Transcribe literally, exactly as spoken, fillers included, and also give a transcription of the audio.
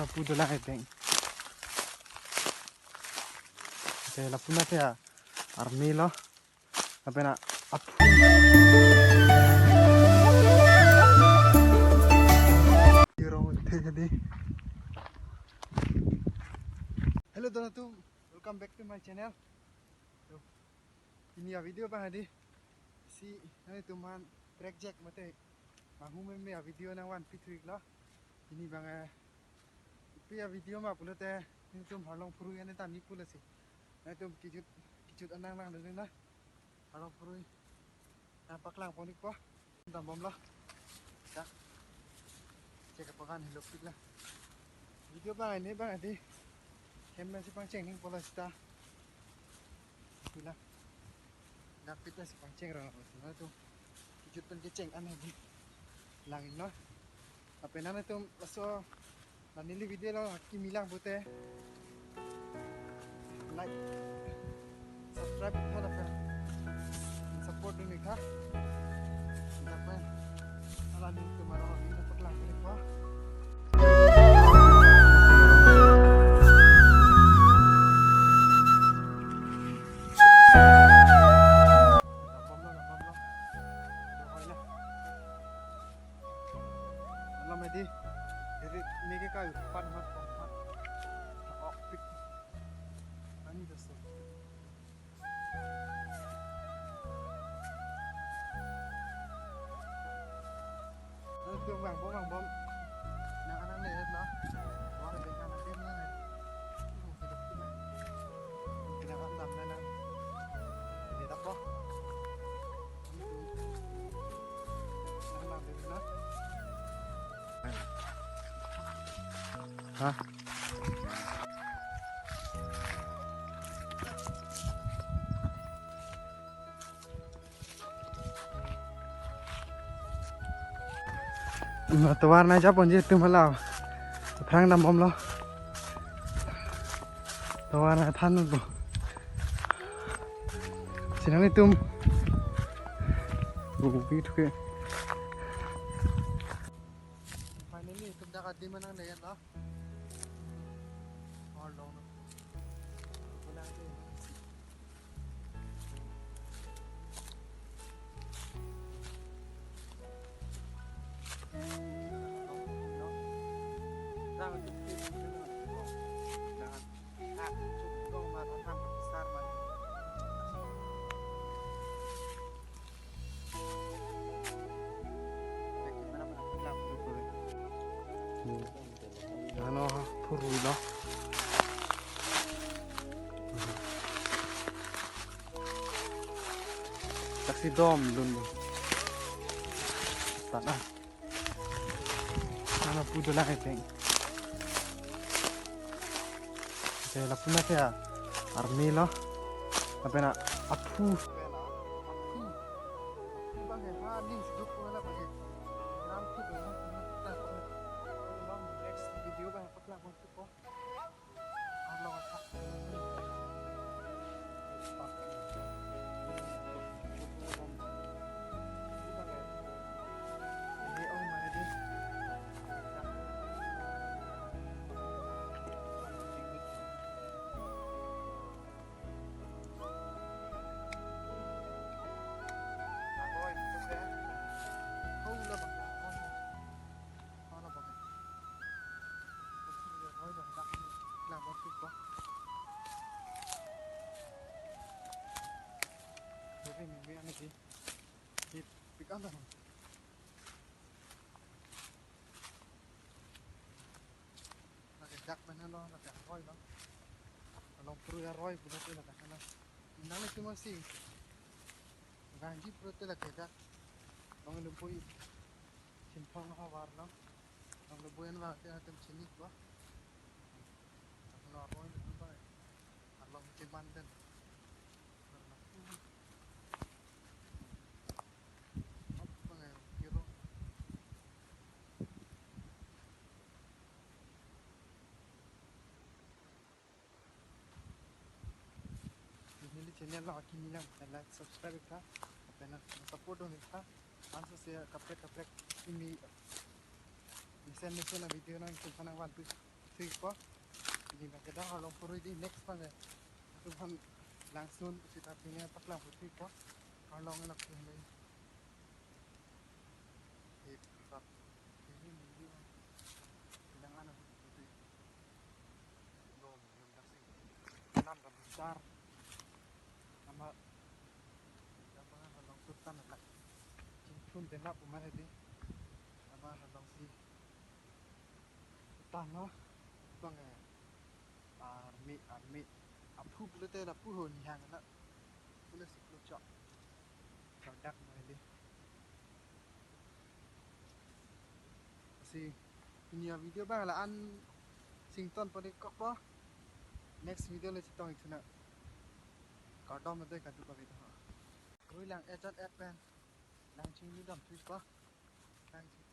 Pu dolang ebeng. Te lapu na te army lo. Lapen a aphu. Irong the jadi. Hello, donatum. Welcome back to my channel. So, pini a video abang hadi si nangtum aphan track jack mate manghu meme a video nangvanpi thulo. Pini abang, eh, ipi a video ma pulote nangtum Harlong Phurui ane tami pulo si. Nangtum kejut kejut anang nang dulu na. Harlong Phurui nangpaklang pon-ikpo. Dambomlo. Dak. Cek apa kan hello pik la. Video abang ini abang hadi. Hem nasi pangcheng ning pola sita. Pila. Dak pita si pangcheng rong apa sih tu. Kejut pen kecheng aneh di. Langin lo. Lapen nangtum laso la neli video lo akimi lang pute like, subscribe tha lapen support dun-ik tha. Lapen ala nangtum arong video paklang pon-ikpo. Dambomlo, dambomlo. Yo, hoila. Alam edi, diri mege ka pan mat pon mat. Ok pik. Ani doso. Nangtum vangbom vangbom. Nang anang le lo. War be nang le nang le. Pinang dam na nang. Dia tak po. Ha? Tovar nangjaponji atum hala aphrang dambomlo. Tovar nangthanpo. Si nangtum. Ubi thuke. Finally, itum dak adim nang le lo. Or long. Ano, Phurui lo. Taksi dom dun. Tanah. Ano pu dolang ebeng. Te lapu na te army lo. Lapen a aphu. Next video abang paklang pon-ikpo. Lake dak pen lo, lake aroi lo. Along pru aroi pulo te lake sana. Nang le cuma si. Ganji pulote lake dak. Long le bui. Chinthong havar lo. Long le bui anwa te atum chini ko. Long aroi lo ba. Along chiman den. Neli channel lo akimi lang, like, subscribe ik tha, lapen support dun ik tha, anso se kaprek kaprek kimi mesen mesen a video nangtum aphan nangvanpi. Thuipo. Pini abang ke dak arlong purui di, next abang ke. Atum aphan langsun sita pini paklang pu thuipo. Arlong enak sih le. Hip, tap. Ini minggu. Bilang anu, putih. Dom, dom, taksi. Enam dam besar. Nama, nama arlong sultan anak. Cingthun denap umar hedi. Nama arlong si sultan lo. Bang eh. Army, army. Aphu pulote lapu ho nihang anak. Pulo si pulo chok. Product mai di. Si pini avideo abang la-an sington padi kokpo. Next video le chetong ik thu nang. Kardom ade kadu pavit ho. Krui lang ejat et pen. Lang chingni dam thuipo. Lang ching